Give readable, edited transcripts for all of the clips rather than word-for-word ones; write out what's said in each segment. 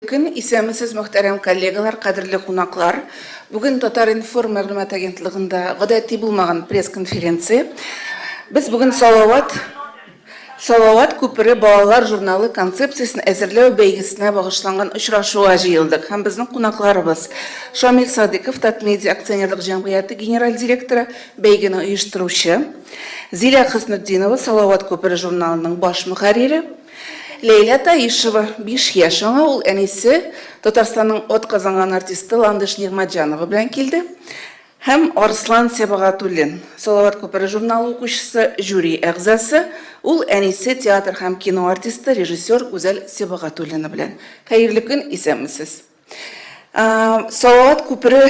Көн, исәнмесез, мөхтәрәм коллегалар, кадерле кунаклар. Бүген Татар-информ мәгълүмат агентлыгында гадәти булмаган пресс-конференция. Без бүген Салават Салават күпере балалар журналы концепциясен әзерләү бәйгесенә багышланган очрашуга җыелдык. Һәм безнең кунакларыбыз Шамил Садыков, Татмедиа акционерлык җәмгыяте генераль директоры, бәйгене оештыручы, Зилә Хөснетдинова, Салават күпере журналының баш мөхәррире, Ләйлә Таишева, 5 яшь аңа, ул әнисе, Татарстанның атказанган артисты Ландыш Нигъмәтҗанова белән килде. Һәм Арслан Сәбагатуллин, Салават күпере журналы укучысы, жюри әгъзасы, ул әнисе, театр һәм кино артисты, режиссер Гүзәл Сәбагатуллина белән. Хәерле көн, исәнмесез. Салават күпере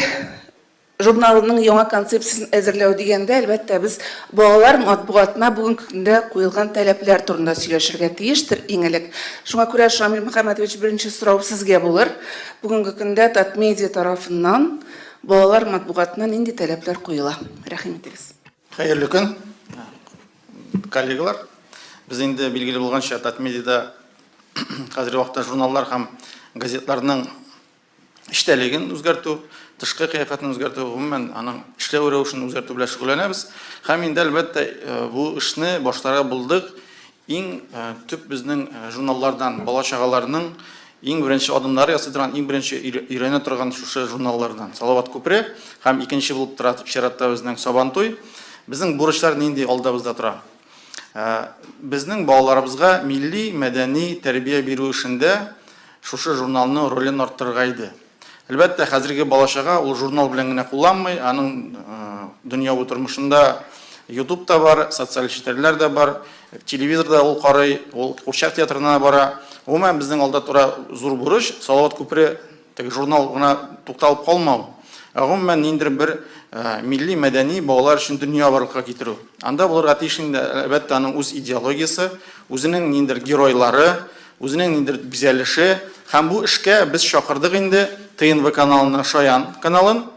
Журналының яңа концепциясен әзерләү дигәндә, әлбәттә, без балалар матбугатына бүгенге көндә куелган таләпләр турында сөйләшергә тиештер иң элек. Шуңа күрә, Шамил Мөхәммәтович, беренче сорау сезгә булыр. Бүгенге көндә Татмедиа тарафыннан балалар матбугатына нинди таләпләр куела? Рәхим итегез. Хәерле көн, коллегалар. Без инде билгеле булганча, Татмедиада хәзерге вакытта журналлар һәм газетларның эчтәлеген үзгәртү, тышкы кыяфәтен үзгәртү, гомумән, аның эшләү рәвешен үзгәртү белән шөгыльләнәбез. Һәм инде, әлбәттә, бу эшне башларга булдык. Иң төп безнең журналлардан, бала-чагаларның иң беренче адымнары ясый торган, иң беренче өйрәнә торган шушы журналлардан. Салават күпере һәм икенче булып тора чиратта безнең Сабантуй. Безнең бурычлар нинди алдыбызда тора? Безнең балаларыбызга милли, мәдәни тәрбия бирү эшендә шушы журналның ролен арттырырга иде. Әлбәттә, хәзерге бала-чага ул журнал белән генә кулланмый, аның дөньяви тормышында YouTube та бар, социаль челтәрләр дә бар, телевизор да ул карый, ул курчак театрына бара. Гомумән, безнең алда тора зур бурыч, Салават күпере Теге журнал гына тукталып калмау, ә гомумән ниндидер бер милли, мәдәни балалар өчен дөнья барлыкка китерү. Анда булырга тиеш инде, әлбәттә, аның үз идеологиясе, үзенең ниндидер геройлары, үзенең ниндидер бизәлеше. Һәм бу эшкә без чакырдык инде ТНВ каналының Шаян каналын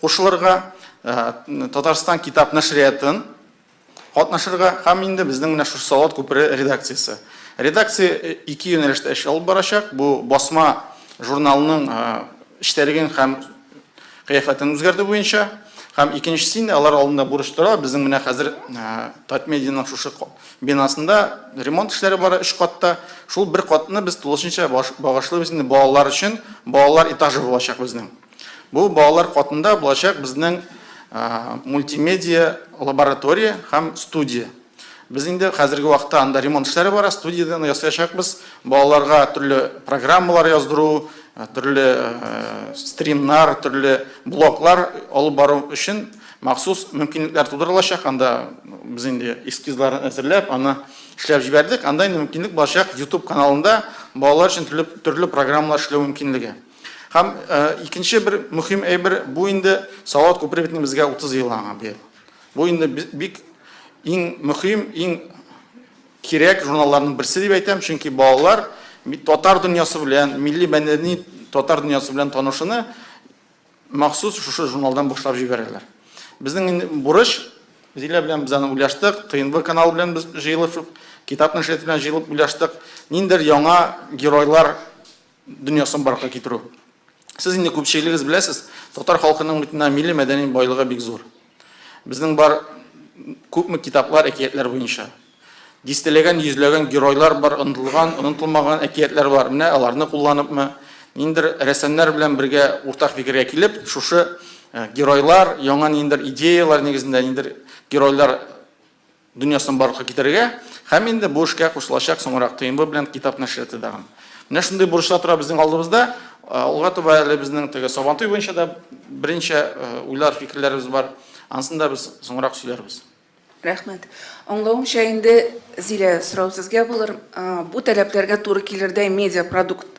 кушылырга, Татарстан китап нәшриятын катнашырга һәм инде безнең менә шушы Салават күпере редакциясе. Редакция ике юнәлештә эш алып барачак. Бу басма журналның эчтәлеген һәм кыяфәтен үзгәртү буенча. Һәм икенчесе инде алар алдында бурыч тора. Безнең менә хәзер Татмедианың шушы бинасында ремонт эшләре бара өч катта. Шул бер катны без тулысынча багышлыйбыз инде балалар өчен. Балалар этажы булачак безнең. Бу балалар катында булачак безнең мультимедиа лаборатория һәм студия. Без инде хәзерге вакытта анда ремонт эшләре бара, студиядән ясаячакбыз. Балаларга төрле программалар яздыру, төрле стримнар, төрле блоклар алып бару өчен махсус мөмкинлекләр тудырылачак. Анда без инде эскизларын әзерләп, аны эшләп җибәрдек. Анда инде мөмкинлек булачак YouTube каналында балалар өчен төрле төрле программалар эшләү мөмкинлеге. Һәм икенче бер мөһим әйбер, бу инде Салават күпере бит инде безгә 30 ел аңа быел. Бу инде бик иң мөһим, иң кирәк журналларның берсе дип әйтәм, чөнки балалар татар дөньясы белән, милли мәдәни татар дөньясы белән танышуны махсус шушы журналдан башлап җибәрәләр. Безнең инде бурыч, Зилә белән без аны уйлаштык, ТНВ каналы белән без җыелып, китап нәшрияты белән җыелып уйлаштык, ниндидер яңа геройлар дөньясын барлыкка китерү. Сез инде күпчелегегез беләсез, татар халкының бит менә милли мәдәни байлыгы бик зур. Безнең бар күпме китаплар, әкиятләр буенча. Дистәләгән, йөзләгән геройлар бар, онытылган, онытылмаган әкиятләр бар. Менә аларны кулланыпмы, ниндидер рәссамнар белән бергә уртак фикергә килеп, шушы э, геройлар, яңа ниндидер идеялар нигезендә ниндидер геройлар дөньясын барлыкка китерергә һәм инде бу эшкә кушылачак соңрак ТНВ белән китап нәшрияты тагын. Менә шундый бурычлар тора безнең алдыбызда. Алга таба әле безнең теге Сабантуй буенча да берничә уйлар, фикерләребез бар. Анысын да без соңрак сөйләрбез. Рәхмәт. Аңлавымча инде, Зилә, сорау сезгә булыр. Бу таләпләргә туры килердәй медиапродукт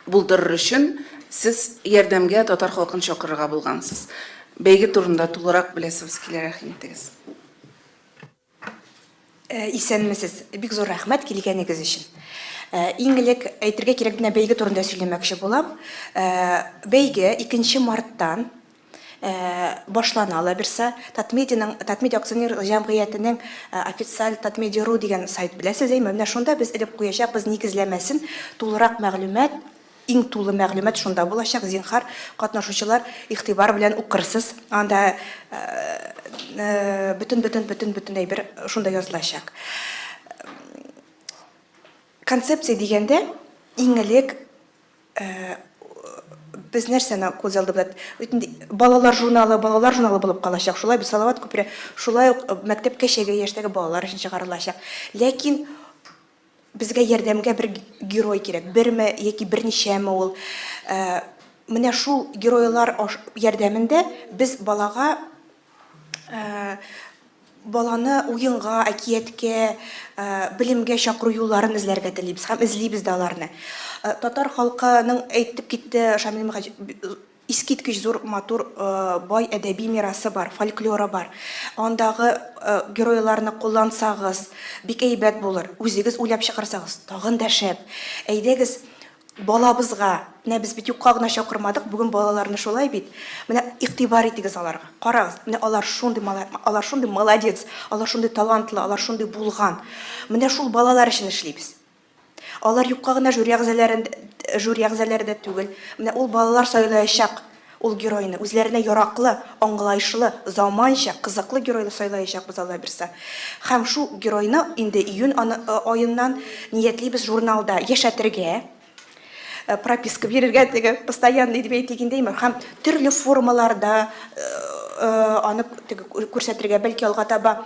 булдырыр өчен сез ярдәмгә татар халкын чакырырга булгансыз. Бәйге турында тулырак беләсебез килә, рәхим итегез. Исәнмесез. Бик зур рәхмәт килгәнегез өчен. Иң элек әйтергә кирәк, менә бәйге турында сөйләмәкче булам. Бәйге 2 марттан башлана алабирса, Татмедианың, Татмедиа акционер җәмгыятенең официаль Татмедиа.ру дигән сайт беләсез, әйме? Менә шунда без элеп куячакбыз нигезләмәсен, тулырак мәгълүмат. Иң тулы мәгълүмат шунда булачак, зинһар, катнашучылар игътибар белән укырсыз, анда бөтен бөтен бөтен бөтен әйбер шунда язылачак. Концепция дигәндә, иң элек без нәрсәне күз алдыбызда балалар журналы балалар журналы булып калачак, шулай бит, Салават күпере шулай ук мәктәпкәчәге яшьтәге балалар өчен чыгарылачак. Ләкин Безгә ярдәмгә бер герой кирәк, берме яки берничәме ул. Менә шул геройлар ярдәмендә без балага баланы уенга, әкияткә, белемгә чакыру юлларын эзләргә телибез һәм эзлибез дә аларны. Татар халкының, әйтеп китте Шамил Мөхәҗ, Искиткеч зур, матур, бай әдәби мирасы бар, фольклоры бар. Андагы геройларны куллансагыз, бик әйбәт булыр. Үзегез уйлап чыгарсагыз, тагын да шәп. Әйдәгез, балабызга, менә без бит юкка гына чакырмадык бүген балаларны, шулай бит? Менә игътибар итегез аларга, карагыз, менә алар шундый алар шундый молодец, алар шундый талантлы, алар шундый булган. Менә шул балалар өчен эшлибез. Алар юкка гына жюри әгъзаләрен жюри әгъзалары да түгел. Менә ул балалар сайлаячак ул геройны. Үзләренә яраклы, аңлаешлы, заманча, кызыклы геройны сайлаячакбыз, Алла бирса. Һәм шул геройны инде июнь аеннан ниятлибез журналда яшәтергә. Прописка бирергә теге постоянный дип әйтик инде, һәм төрле формаларда аны теге күрсәтергә, бәлки алга таба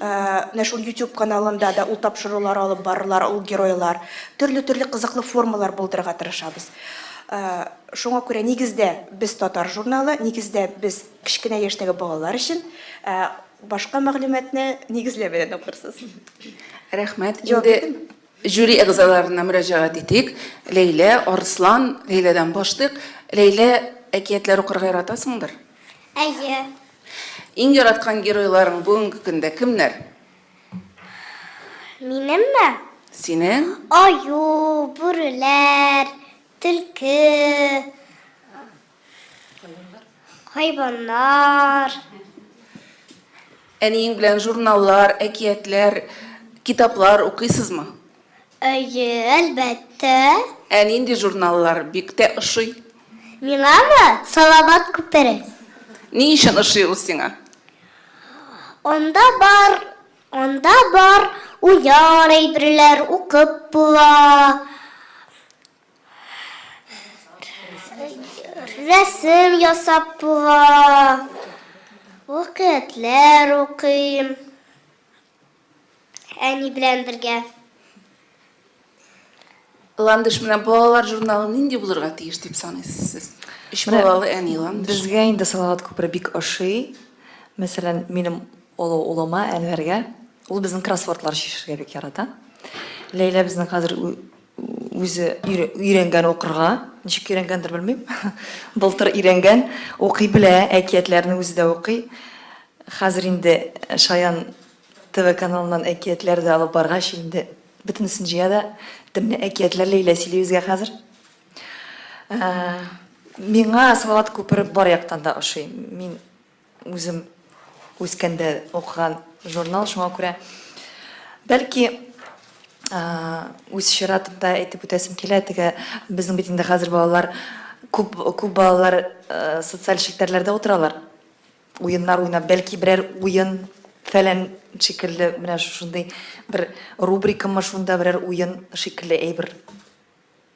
менә шул YouTube каналында да ул тапшырулар алып барырлар, ул геройлар. Төрле-төрле кызыклы формалар булдырырга тырышабыз. Шуңа күрә нигездә без татар журналы, нигездә без кечкенә яшьтәге балалар өчен, башка мәгълүматны нигезләмәдән укырсыз. Рәхмәт. Инде Жюри әгъзаларына мөрәҗәгать итик. Ләйлә, Арслан, Ләйләдән башлыйк. Ләйлә, әкиятләр укырга яратасыңдыр? Әйе. Иң яраткан геройларың бүгенге көндә кемнәр? Минемме? Синең? Аю, бүреләр, төлке. Хайваннар. Әниең белән журналлар, әкиятләр, китаплар укыйсызмы? Әйе, әлбәттә. Ә нинди журналлар бик тә ошый? Миңамы? Салават күпере. Ни өчен ошый ул сиңа? Анда бар, анда бар уяр әйберләр укып була. Рәсем ясап була. Вакытлар укыйм. Әни белән бергә. Ландыш, менә балалар журналы нинди булырга тиеш дип саныйсыз сез? Өч балалы әни Ландыш. Безгә инде Салават күпере бик ошый. Мәсәлән, минем олы улыма, Әнвәргә, ул безнең кроссвордлар чишергә бик ярата. Ләйлә безнең хәзер Үзе өйрәнгән укырга. Ничек өйрәнгәндер, белмим. Былтыр өйрәнгән, укый белә, әкиятләрне үзе дә укый. Хәзер инде Шаян ТВ каналыннан әкиятләр дә алып баргач, инде бөтенесен җыя да, төрле әкиятләр Ләйлә сөйли безгә хәзер. Миңа Салават күпере бар яктан да ошый. Мин Үзем үскәндә укыган журнал, шуңа күрә бәлки үз чиратымда әйтеп үтәсем килә, теге безнең бит инде хәзер балалар күп күп балалар социаль челтәрләрдә утыралар. Уеннар уйнап, бәлки берәр уен фәлән шикелле, менә шушындый бер рубрикамы шунда берәр уен шикелле әйбер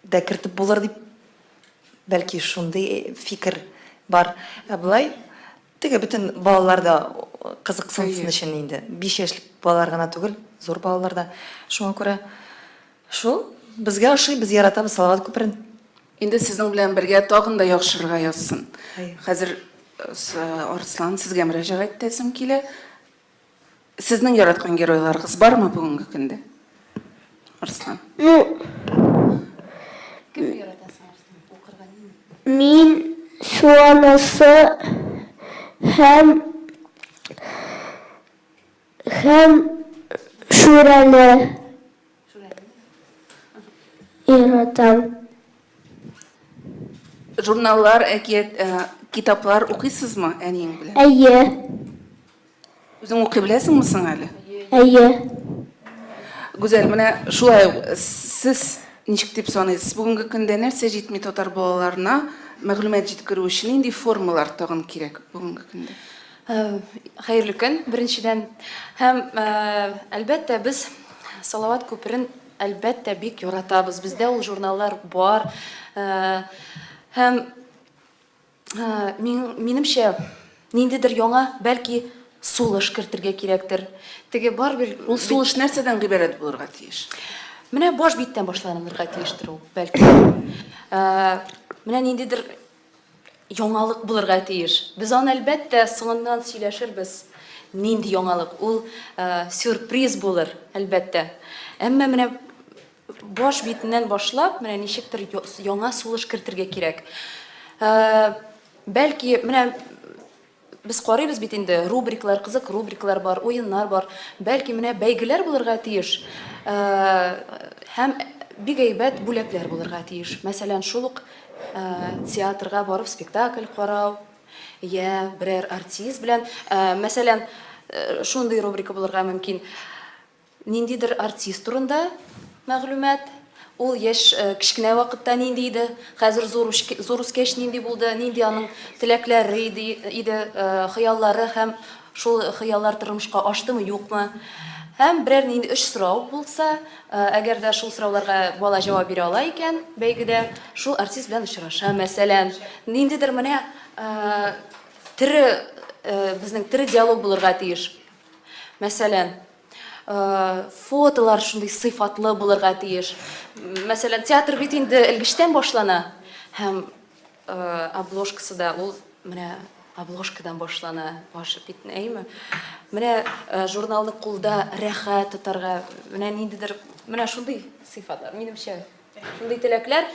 дә кертеп булыр дип, бәлки шундый фикер бар. Ә болай теге бөтен балалар да кызыксынсын өчен инде. 5 яшьлек балалар гына түгел, зур балалар да. Шуңа күрә шул безгә ошый, без яратабыз Салават күперен. Инде сезнең белән бергә тагын да яхшырырга язсын. Хәзер Арслан, сезгә мөрәҗәгать итәсем килә. Сезнең яраткан геройларыгыз бармы бүгенге көндә? Арслан. Ну, Кемне яратасың, Арслан? Укырга нинди? Мин су анасы һәм һәм Шүрәле яратам. Журналлар, әкият, э, китаплар укыйсызмы әниең белән? Әйе. Үзең укый беләсеңме соң әле? Әйе. Гүзәл, менә шулай ук сез ничек дип саныйсыз, бүгенге көндә нәрсә җитми татар балаларына мәгълүмат җиткерү өчен, нинди формалар тагын кирәк бүгенге көндә? Хәерле көн, беренчедән. Һәм, әлбәттә, без Салават күперен, әлбәттә, бик яратабыз. Бездә ул журналлар бар. Һәм Минемчә, ниндидер яңа, бәлки, сулыш кертергә кирәктер. Теге барыбер Ул сулыш нәрсәдән гыйбарәт булырга тиеш? Менә баш биттән башланырга тиештер ул, бәлки. Менә ниндидер яңалык булырга тиеш. Без аны, әлбәттә, соңыннан сөйләшербез. Нинди яңалык? Ул сюрприз булыр, әлбәттә. Әмма менә Баш битеннән башлап, менә ничектер яңа сулыш кертергә кирәк. Бәлки, менә без карыйбыз бит инде, рубриклар, кызык рубриклар бар, уеннар бар. Бәлки, менә бәйгеләр булырга тиеш. Һәм бик әйбәт бүләкләр булырга тиеш. Мәсәлән, шул ук театрга барып спектакль карау, я берәр артист белән, мәсәлән, шундый рубрика булырга мөмкин. Ниндидер артист турында мәгълүмат, ул яшь, кечкенә вакытта нинди иде, хәзер зур зур үскәч нинди булды, нинди аның теләкләре иде, иде, хыяллары һәм шул хыяллар тормышка аштымы, юкмы. Һәм берәр нинди өч сорау булса, әгәр дә шул сорауларга бала җавап бирә ала икән бәйгедә, шул артист белән очраша, мәсәлән. Ниндидер менә тере, безнең тере диалог булырга тиеш. Мәсәлән, фотолар шундый сыйфатлы булырга тиеш. Мәсәлән, театр бит инде элгечтән башлана һәм обложкасы да ул менә обложкадан башлана, баш бит, әйме? Менә журналны кулда рәхәт тотарга, менә ниндидер, менә шундый сыйфатлар, минемчә. Шундый теләкләр.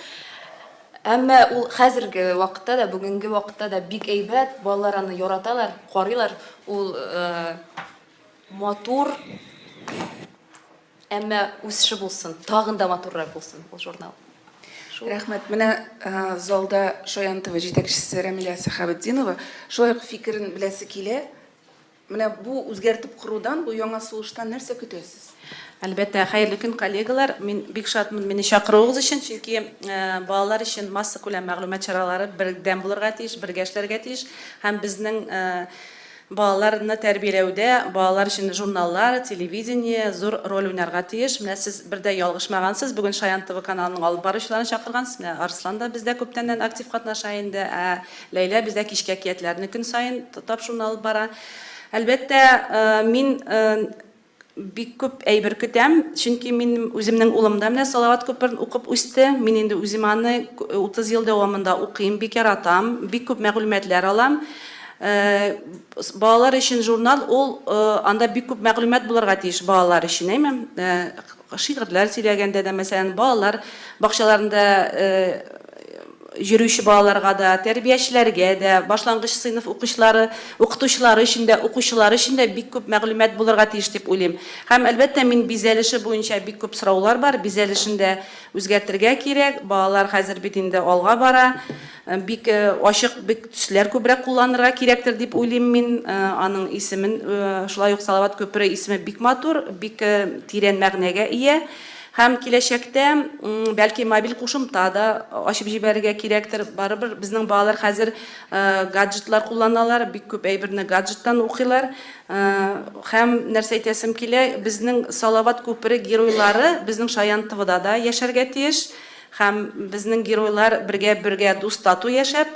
Әмма ул хәзерге вакытта да, бүгенге вакытта да бик әйбәт, балалар аны яраталар, карыйлар. Ул матур, әмма үсеше булсын, тагын да матуррак булсын ул журнал. Шул. Рәхмәт. Менә залда Шаян ТВ җитәкчесе Рәмилә Сәхәбетдинова шулай ук фикерен беләсе килә. Менә бу үзгәртеп корудан, бу яңа сулыштан нәрсә көтәсез? Әлбәттә, хәерле көн, коллегалар. Мин бик шатмын мине чакыруыгыз өчен, чөнки балалар өчен массакүләм мәгълүмат чаралары бердәм булырга тиеш, бергә эшләргә тиеш. Һәм безнең балаларны тәрбияләүдә балалар өчен журналлар, телевидение зур роль уйнарга тиеш. Менә сез бер дә ялгышмагансыз, бүген Шаян ТВ каналының алып баручыларын чакыргансыз. Менә Арслан да бездә күптәннән актив катнаша инде, ә Ләйлә бездә кичке әкиятләрне көн саен тапшыруны алып бара. Әлбәттә, мин бик күп әйбер көтәм, чөнки мин үземнең улым да менә Салават күперен укып үсте. Мин инде үзем аны 30 ел дәвамында укыйм, бик яратам, бик күп мәгълүматлар алам. Балалар өчен журнал ул анда бик күп мәгълүмат булырга тиеш балалар өчен, әйме? Шигырьләр сөйләгәндә дә, мәсәлән, балалар бакчаларында йөрүче балаларга да, тәрбиячеләргә дә, башлангыч сыйныф укучылары, укытучылары өчен дә, укучылар өчен дә бик күп мәгълүмат булырга тиеш дип уйлыйм. Һәм, әлбәттә, мин бизәлеше буенча бик күп сораулар бар, бизәлешен дә үзгәртергә кирәк, балалар хәзер бит инде алга бара, бик ачык, бик төсләр күбрәк кулланырга кирәктер дип уйлыйм мин. Аның исемен, шулай ук Салават күпере исеме бик матур, бик тирән мәгънәгә ия. Һәм киләчәктә, бәлки, мобиль кушымта да ачып җибәрергә кирәктер. Барыбер безнең балалар хәзер гаджетлар кулланалар, бик күп әйберне гаджеттан укыйлар. Һәм нәрсә әйтәсем килә, безнең Салават күпере геройлары безнең Шаян ТВда да яшәргә тиеш. Һәм безнең геройлар бергә-бергә дус-тату яшәп,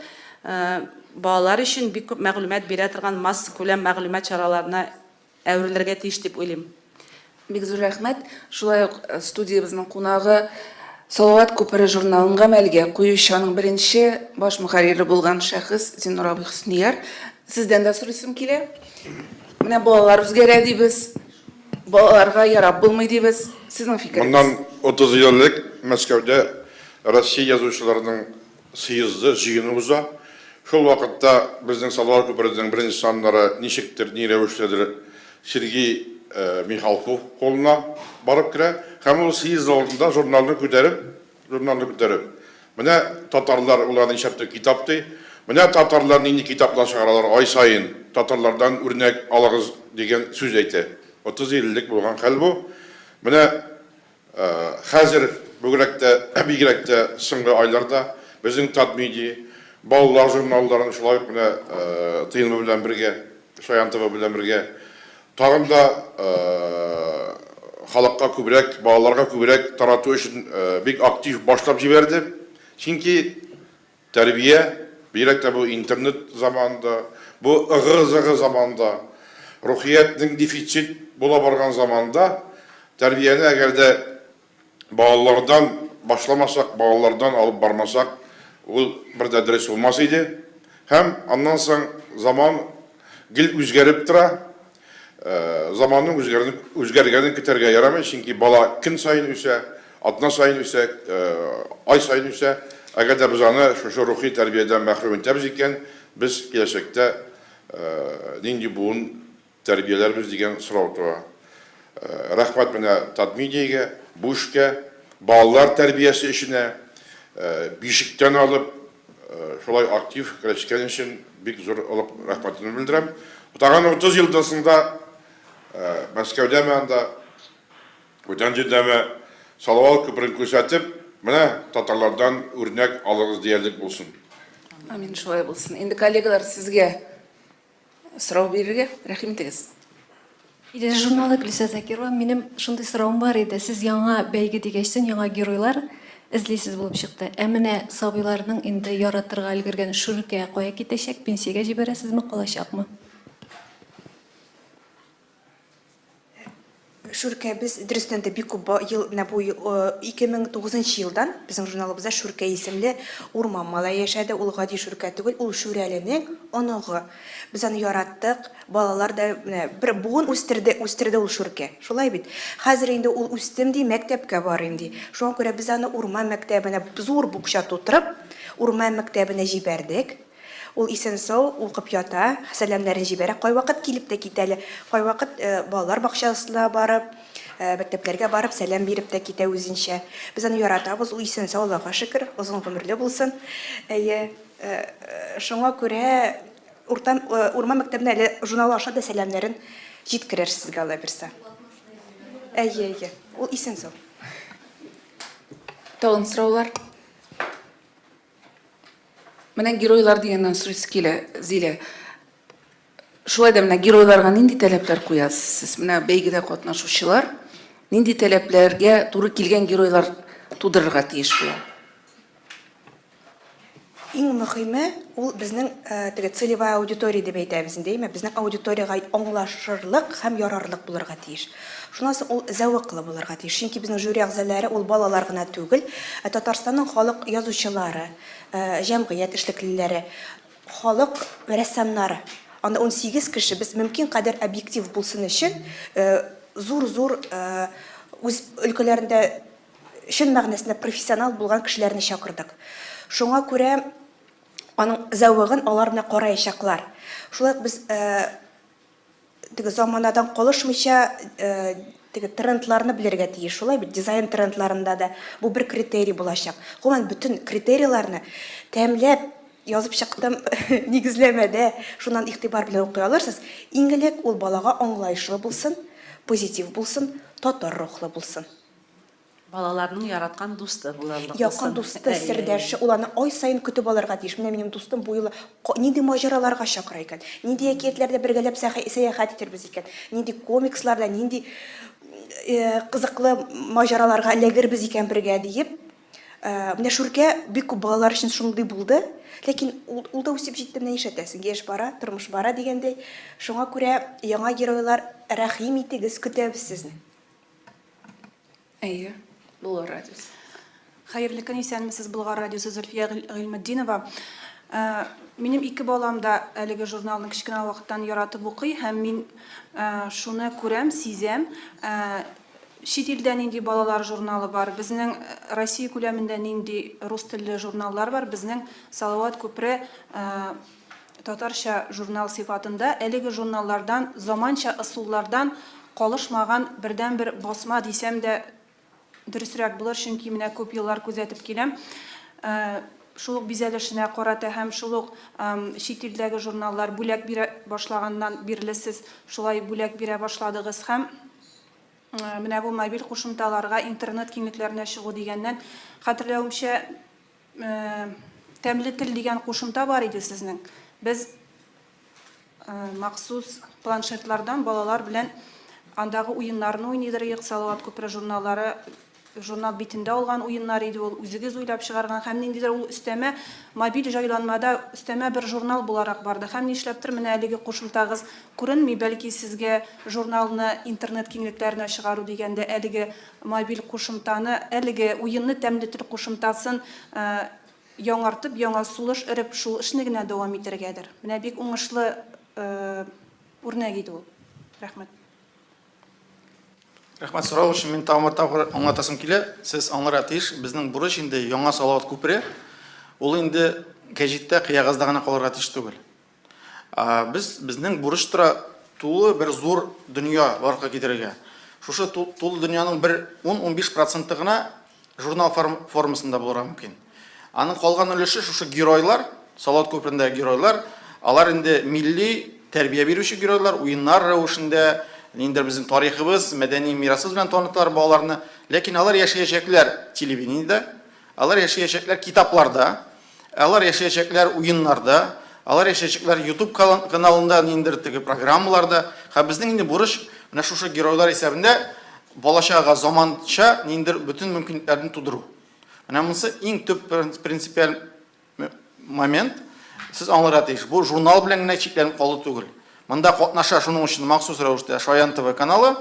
балалар өчен бик күп мәгълүмат бирә торган массакүләм мәгълүмат чараларына әверелергә тиеш дип уйлыйм. Бик зур рәхмәт. Шулай ук студиябезнең кунагы, Салават күпере журналын гамәлгә куючы, аның беренче баш мөхәррире булган шәхес Зиннур абый Хөснияр. Сездән дә сорыйсым килә. Менә балалар үзгәрә дибез, балаларга ярап булмый дибез. Сезнең фикерегез? Моннан 30 ел элек Мәскәүдә Россия язучыларының съезды, җыены уза. Шул вакытта безнең Салават күперенең беренче саннары ничектер, ни рәвешледер Сергей Михалков кулына барып керә һәм ул съезд алдында журналны күтәреп, журналны күтәреп, Менә татарлар, ул аны нишләптер китап ди, менә татарлар нинди китаплар чыгаралар ай саен, татарлардан үрнәк алыгыз дигән сүз әйтә. 30 ел элек булган хәл бу. Менә хәзер. Бигрәк тә, бигрәк тә соңгы айларда безнең Татмедиа, балалар журналларын шулай ук менә ТНВ белән бергә, Шаян ТВ белән бергә тагын да халыкка күбрәк, балаларга күбрәк тарату өчен бик актив башлап җибәрде. Чөнки Тәрбия, бигрәк тә бу интернет заманында, бу ыгы-зыгы заманда, рухиятнең дефицит була барган заманда, тәрбияне әгәр дә балалардан башламасак, балалардан алып бармасак, ул бер дә дөрес булмас иде. Һәм аннан соң заман гел үзгәреп тора. Заманның үзгәргәнен көтәргә ярамый, чөнки бала көн саен үсә, атна саен үсә, ай саен үсә. Әгәр дә без аны шушы рухи тәрбиядән мәхрүм итәбез икән, без киләчәктә нинди буын тәрбияләрбез дигән сорау туа. Рәхмәт менә Татмедиягә, бу эшкә, балалар тәрбиясе эшенә, бишектән алып, Шулай актив керешкән өчен бик зур олуг рәхмәтемне белдерәм. Тагын 30 елдан соң да Мәскәүдәме анда, бүтән җирдәме Салават күперен күрсәтеп, менә татарлардан үрнәк алыгыз диярлек булсын. Амин, шулай булсын. Инде коллегалар сезгә Сорау бирергә рәхим итегез. Идел журналы Гөлүсә Закирова, минем шундый соравым бар иде. Сез яңа бәйге дигәчтен яңа геройлар эзлисез булып чыкты. Ә менә сабыйларның инде яратырга өлгергән Шүркә кая китәчәк? Пенсиягә җибәрәсезме, калачакмы? Шүркәбез, дөрестән дә, бик күп ел, менә бу 2009 нчы елдан безнең журналыбызда Шүркә исемле урман малае яшәде. Ул гади Шүркә түгел, ул Шүрәленең оныгы. Без аны яраттык, балалар да менә бер буын үстерде, үстерде ул Шүркә. Шулай бит? Хәзер инде ул үстем ди, мәктәпкә барыйм ди. Шуңа күрә без аны урман мәктәбенә зур букча тутырып, урман мәктәбенә җибәрдек. Ул исән-сау укып ята, сәламнәрен җибәрә, кайвакыт килеп тә китә әле. Кайвакыт балалар бакчасына барып, мәктәпләргә барып сәлам биреп тә китә үзенчә. Без аны яратабыз, ул исән-сау, Аллага шөкер, озын гомерле булсын. Әйе, шуңа күрә урта, урман мәктәбенә әле журнал аша да сәламнәрен җиткерер сезгә, Алла бирса. Әйе, әйе, ул исән-сау. Тагын сораулар? Менә геройлар дигәннән сорыйсы килә, Зилә. Шулай да менә геройларга нинди таләпләр куясыз сез? Менә бәйгедә катнашучылар нинди таләпләргә туры килгән геройлар тудырырга тиеш була? Иң мөхиме, ул безнең теге целевая аудитория дип әйтәбез инде, әйме? Безнең аудиториягә аңлашырлык һәм ярарлык булырга тиеш. Шуннан соң ул зәвыклы булырга тиеш. Чөнки безнең жюри әгъзалары ул балалар гына түгел, ә Татарстанның халык язучылары, җәмгыять эшлеклеләре, халык рәссамнары. Анда 18 кеше, без мөмкин кадәр объектив булсын өчен, зур-зур үз өлкәләрендә чын мәгънәсендә профессионал булган кешеләрне чакырдык. Шуңа күрә аның зәвыгын алар менә караячаклар. Шулай ук без теге заманадан калышмыйча теге трендларны белергә тиеш, шулай бит? Дизайн трендларында да бу бер критерий булачак. Гомумән, бөтен критерийларны тәмләп язып чыктым нигезләмәдә, шуннан игътибар белән укый алырсыз. Иң элек ул балага аңлаешлы булсын, позитив булсын, татар рухлы булсын. Балаларның яраткан дусты булырлык булсын. Якын дусты, сердәше, ул аны ай саен көтеп алырга тиеш. Менә минем дустым бу юлы нинди маҗараларга чакыра икән, нинди әкиятләрдә бергәләп сәяхәт итербез икән, нинди комиксларда, нинди кызыклы маҗараларга эләгербез икән бергә диеп. Менә Шүркә бик күп балалар өчен шундый булды. Ләкин ул да үсеп җитте, менә нишләтәсең, яшь бара, тормыш бара дигәндәй. Шуңа күрә яңа геройлар, рәхим итегез, көтәбез сезне. Әйе, Болгар радиосы. Хәерле көн, исәнмесез, Болгар радиосы, Зөлфия Гыйльметдинова. Э, минем ике балам да әлеге журналны кечкенә вакыттан яратып укый һәм мин э, шуны күрәм, сизәм. Э, чит илдә нинди балалар журналы бар, безнең Россия күләмендә нинди рус телле журналлар бар, безнең Салават күпере Татарча журнал сыйфатында әлеге журналлардан, заманча ысуллардан калышмаган бердәнбер басма дисәм дә дөресрәк булыр, чөнки менә күп еллар күзәтеп киләм. Шул ук бизәлешенә карата һәм шул ук чит илдәге журналлар бүләк бирә башлаганнан бирле сез шулай бүләк бирә башладыгыз һәм. Менә бу мобиль кушымталарга, интернет киңлекләренә чыгу дигәннән, хәтерләвемчә, Тәмле тел дигән кушымта бар иде сезнең. Без махсус планшетлардан балалар белән андагы уеннарны уйныйдыр идек, Салават күпере журналлары журнал битендә алган уеннар иде ул, үзегез уйлап чыгарган һәм ниндидер ул өстәмә мобиль җайланмада өстәмә бер журнал буларак барды. Һәм нишләптер менә әлеге кушымтагыз күренми, бәлки сезгә журналны интернет киңлекләренә чыгару дигәндә әлеге мобиль кушымтаны, әлеге уенны тәмле тел кушымтасын яңартып, яңа сулыш өреп, шул эшне генә дәвам итәргәдер. Менә бик уңышлы үрнәк иде ул. Рәхмәт. Рәхмәт сорау өчен. Мин тагын бер тапкыр аңлатасым килә. Сез аңларга тиеш, безнең бурыч инде яңа Салават күпере, ул инде гәҗиттә, кыягазда гына калырга тиеш түгел. Без, безнең бурыч тора тулы бер зур дөнья барлыкка китерергә. Шушы тулы дөньяның бер 10-15 проценты гына журнал формасында булырга мөмкин. Аның калган өлеше шушы геройлар, Салават күперендәге геройлар, алар инде милли тәрбия бирүче геройлар, уеннар рәвешендә, ниндидер безнең тарихыбыз, мәдәни мирасыбыз белән таныталар балаларны. Ләкин алар яшәячәкләр телевидениедә, алар яшәячәкләр китапларда, Алар яшәячәкләр уеннарда, алар яшәячәкләр YouTube каналында, ниндидер теге программаларда. Һәм безнең инде бурыч менә шушы геройлар исәбендә бала-чагага заманча ниндидер бөтен мөмкинлекләрне тудыру. Менә монысы иң төп принципиаль момент. Сез аңларга тиеш. Бу журнал белән генә чикләнеп калу түгел. Монда катнаша шуның өчен махсус рәвештә Шаян ТВ каналы,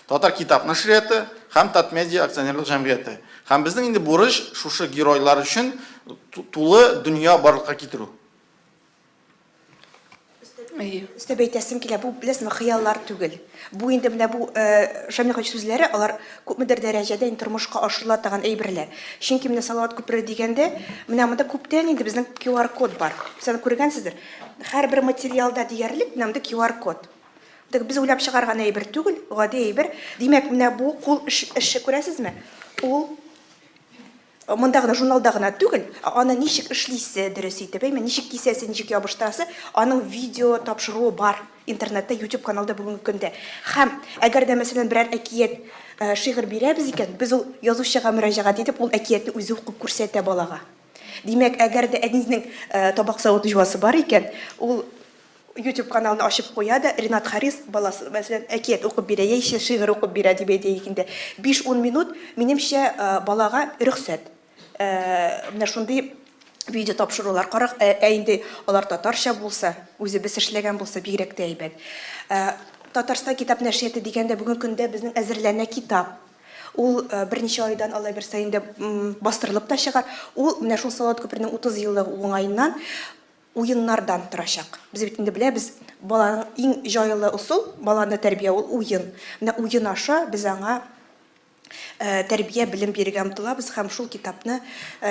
Татар китап нәшрияты һәм Татмедиа акционерлык җәмгыяте. Һәм безнең инде бурыч шушы геройлар өчен тулы дөнья барлыкка китерү. Өстәп әйтәсем килә, бу, беләсезме, хыяллар түгел. Бу инде менә бу Шамил хаҗи сүзләре, алар күпмедер дәрәҗәдә инде тормышка ашырыла торган әйберләр. Чөнки менә Салават күпере дигәндә, менә монда күптән инде безнең QR-код бар. Сез аны күргәнсездер. Һәрбер материалда диярлек менә мондый QR-код. Теге без уйлап чыгарган әйбер түгел, гади әйбер. Димәк, менә бу кул эше күрәсезме? Ул монда гына, журналда гына түгел, ә аны ничек эшлисе дөрес итеп, әйме, ничек кисәсе, ничек ябыштырасы, аның видео тапшыруы бар интернетта, YouTube каналда бүгенге көндә. Һәм әгәр дә, мәсәлән, берәр әкият, шигырь бирәбез икән, без ул язучыга мөрәҗәгать итеп, ул әкиятне үзе укып күрсәтә балага. Димәк, әгәр дә әнинең табак-савыт җуасы бар икән, ул YouTube каналын ачып куя да, Ренат Харис баласы, мәсәлән, әкият укып бирә, яисә шигырь укып бирә дип әйтәйек инде. 5-10 минут, минемчә, балага рөхсәт. Менә шундый видео тапшырулар карак, ә инде алар татарча булса, үзебез эшләгән булса, бигрәк тә әйбәт. Татарстан китап нәшрияты дигәндә, бүгенге көндә безнең әзерләнә китап. Ул берничә айдан, Алла бирсә, инде бастырылып та чыгар. Ул менә шул Салават күперенең 30 еллыгы уңаеннан уеннардан торачак. Без бит инде беләбез, баланың иң җайлы ысул, баланы тәрбия ул уен. Менә уен аша без аңа тәрбия, белем бирергә омтылабыз һәм шул китапны,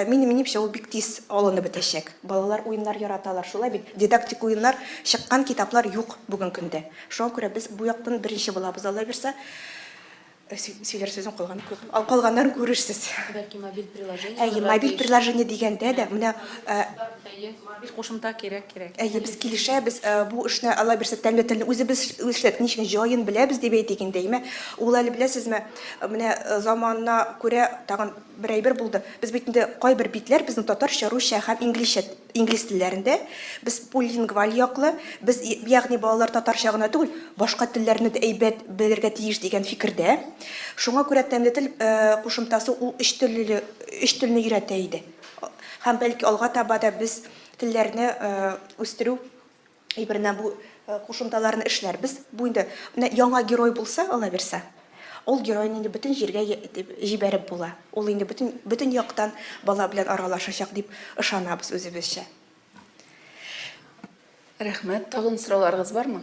мин, минемчә, ул бик тиз алынып бетәчәк. Балалар уеннар яраталар, шулай бит? Дидактик уеннар чыккан китаплар юк бүген көндә. Шуңа күрә без бу яктан беренче булабыз, Алла бирсә. Сөйләр сүзем калган күп. Ал калганнарын күрерсез. Бәлки мобиль приложение Әйе, мобиль приложение дигәндә дә, менә Әйе, мобиль кушымта кирәк, кирәк. Әйе, без килешәбез, бу эшне Алла бирсә тәмле телне үзебез эшләдек, ничек җаен беләбез дип әйтик инде, әйме. Ул әле беләсезме, менә заманына күрә тагын бер әйбер булды. Без бит инде кайбер битләр безнең татарча, русча һәм инглизчә Инглиз телләрендә без полилингваль яклы, без, ягъни балалар татарча гына түгел, башка телләрне дә әйбәт белергә тиеш дигән фикердә. Шуңа күрә Тәмле тел кушымтасы ул өч телле, өч телне өйрәтә иде. Һәм бәлки алга таба да без телләрне үстерү әйберенә бу кушымталарны эшләрбез. Бу инде менә яңа герой булса, алабирса, ул геройны инде бөтен җиргә җибәреп була. Ул инде бөтен, бөтен яктан бала белән аралашачак дип ышанабыз үзебезчә. Рәхмәт. Тагын сорауларыгыз бармы?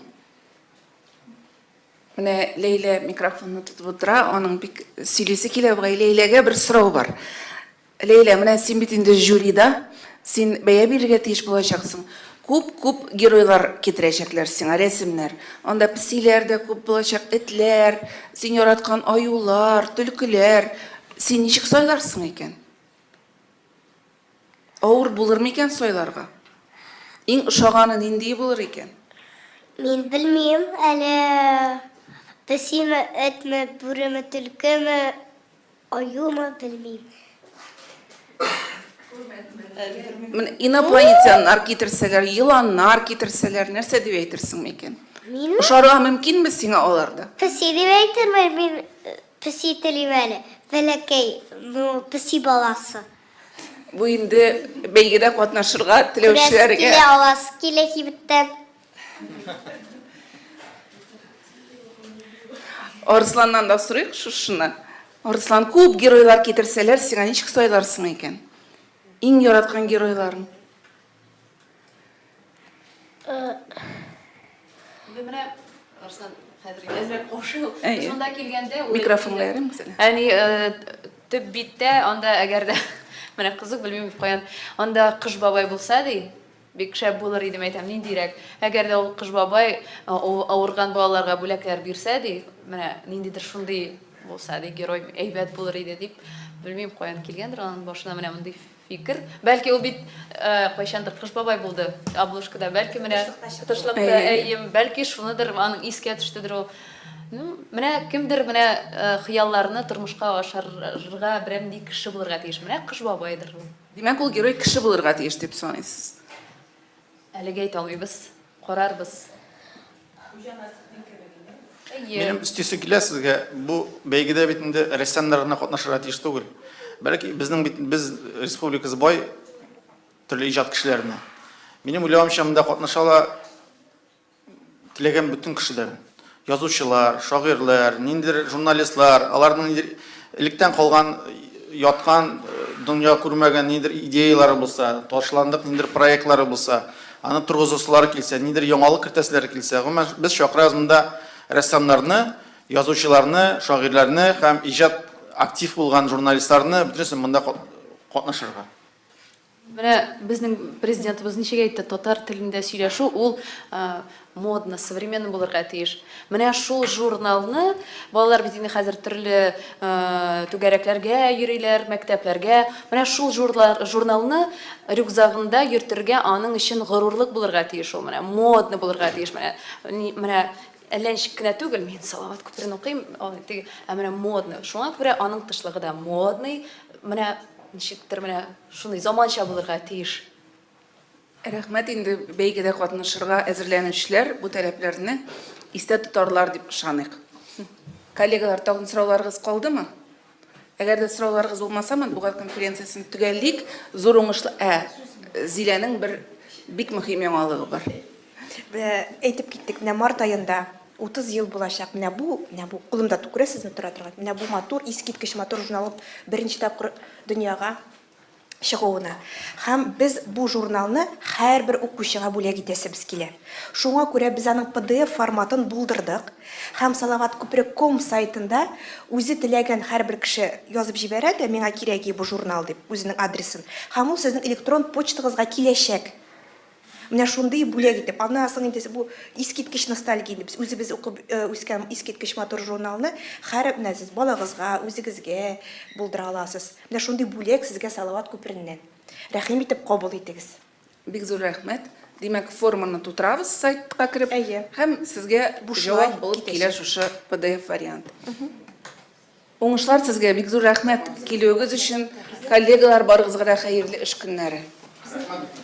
Менә Ләйлә микрофонны тотып утыра, аның бик сөйлисе килә бугай. Ләйләгә бер сорау бар. Ләйлә, менә син бит инде жюрида, син бәя бирергә тиеш булачаксың. Күп-күп геройлар китерәчәкләр сиңа, рәсемнәр. Анда песиләр дә күп булачак, этләр, син яраткан аюлар, төлкеләр. Син ничек сайларсың икән? Авыр булыр микән сайларга? Иң ошаганы ниндие булыр икән? Мин белмим әле. Песиме, этме, бүреме, төлкеме, аюмы, белмим. Менә инопланетяннар китерсәләр, еланнар китерсәләр, нәрсә дип әйтерсең микән? Минме? Ошарга мөмкинме сиңа аларда? Песи дип әйтермен, мин песи телим әле. Бәләкәй, ну, песи баласы. Бу инде бәйгедә катнашырга Күрәсе теләүчеләргә. килә, аласы килә кибеттән. Арысланнан да сорыйк шушыны. Арыслан, күп геройлар китерсәләр, сиңа ничек сайларсың икән? Иң яраткан геройларың? Инде менә Арслан хәзер әзрәк каушый ул. Әйе. Без монда килгәндә ул Микрофонга ярыймы сине? Әни төп биттә анда әгәр дә менә кызык белмим каян анда Кыш бабай булса ди, бик шәп булыр иде, әйтәм, ниндирәк. Әгәр дә ул Кыш бабай авырган балаларга бүләкләр бирсә ди, менә ниндидер шундый булса ди, герой әйбәт булыр иде дип, белмим каян килгәндер аның башына менә мондый фикер. Бәлки ул бит кайчандыр Кыш бабай булды обложкада, бәлки менә тышлыкта, әйе, бәлки шуныдыр, аның искә төштедер ул. Ну, менә кемдер менә хыялларны тормышка ашырырга берәр нинди кеше булырга тиеш. Менә Кыш бабайдыр ул. Димәк, ул герой кеше булырга тиеш дип саныйсыз? Әлегә әйтә алмыйбыз. Карарбыз. Әйе. Минем өстисе килә сезгә, бу бәйгедә бит инде рәссамнар гына катнашырга тиеш түгел. Бәлки безнең бит без республикасы бай төрле иҗат кешеләренә. Минем уйлавымча, монда катнаша ала теләгән бөтен кешеләр. Язучылар, шагыйрьләр, ниндидер журналистлар, аларның ниндидер электән калган яткан дөнья күрмәгән ниндидер идеялары булса, ташландык ниндидер проектлары булса, аны торгызасылары килсә, ниндидер яңалык кертәселәре килсә, гомумән, без чакырабыз монда рәссамнарны, язучыларны, шагыйрьләрне һәм иҗат актив булган журналистларны, бөтенесен монда катнашырга. Менә безнең президентыбыз ничек әйтте, татар телендә сөйләшү ул модно, современно булырга тиеш. Менә шул журналны балалар бит инде хәзер төрле түгәрәкләргә йөриләр, мәктәпләргә. Менә шул журналны рюкзагында йөртергә аның өчен горурлык булырга тиеш ул, менә модно булырга тиеш. Менә менә әллә ничек кенә түгел, мин Салават күперен укыйм, теге, ә менә модно. Шуңа күрә аның тышлыгы да модный. Менә Ничектер менә шундый заманча булырга тиеш. Рәхмәт инде бәйгедә катнашырга әзерләнүчеләр бу таләпләрне истә тотарлар дип ышаныйк. Коллегалар, тагын сорауларыгыз калдымы? Әгәр дә сорауларыгыз булмаса, матбугат конференциясен төгәллик. Зур уңышлы, ә, Зиләнең бер бик мөһим яңалыгы бар. Әйтеп киттек, менә март аенда 30 ел булачак. Менә бу, менә бу кулымда күрәсезме тора торган. Менә бу матур, искиткеч матур журнал беренче тапкыр дөньяга чыгуына. Һәм без бу журналны һәрбер укучыга бүләк итәсебез килә. Шуңа күрә без аның PDF форматын булдырдык. Һәм Салават күпере ком сайтында үзе теләгән һәрбер кеше язып җибәрә дә, миңа кирәги бу журнал дип, үзенең адресын. Һәм ул сезнең электрон почтагызга киләчәк. Менә шундый бүләк итеп. Аннан соң инде бу искиткеч ностальгия инде. Без үзебез укып үскән искиткеч матур журналны һәр менә сез балагызга, үзегезгә булдыра аласыз. Менә шундый бүләк сезгә Салават күпереннән. Рәхим итеп кабул итегез. Бик зур рәхмәт. Димәк, форманы тутырабыз сайтка кереп. Әйе. Һәм сезгә Бушлай җавап булып килә китәчәк. шушы PDF вариант. Уңышлар сезгә, бик зур рәхмәт килүегез өчен. Коллегалар, барыгызга да хәерле эш көннәре. Рәхмәт.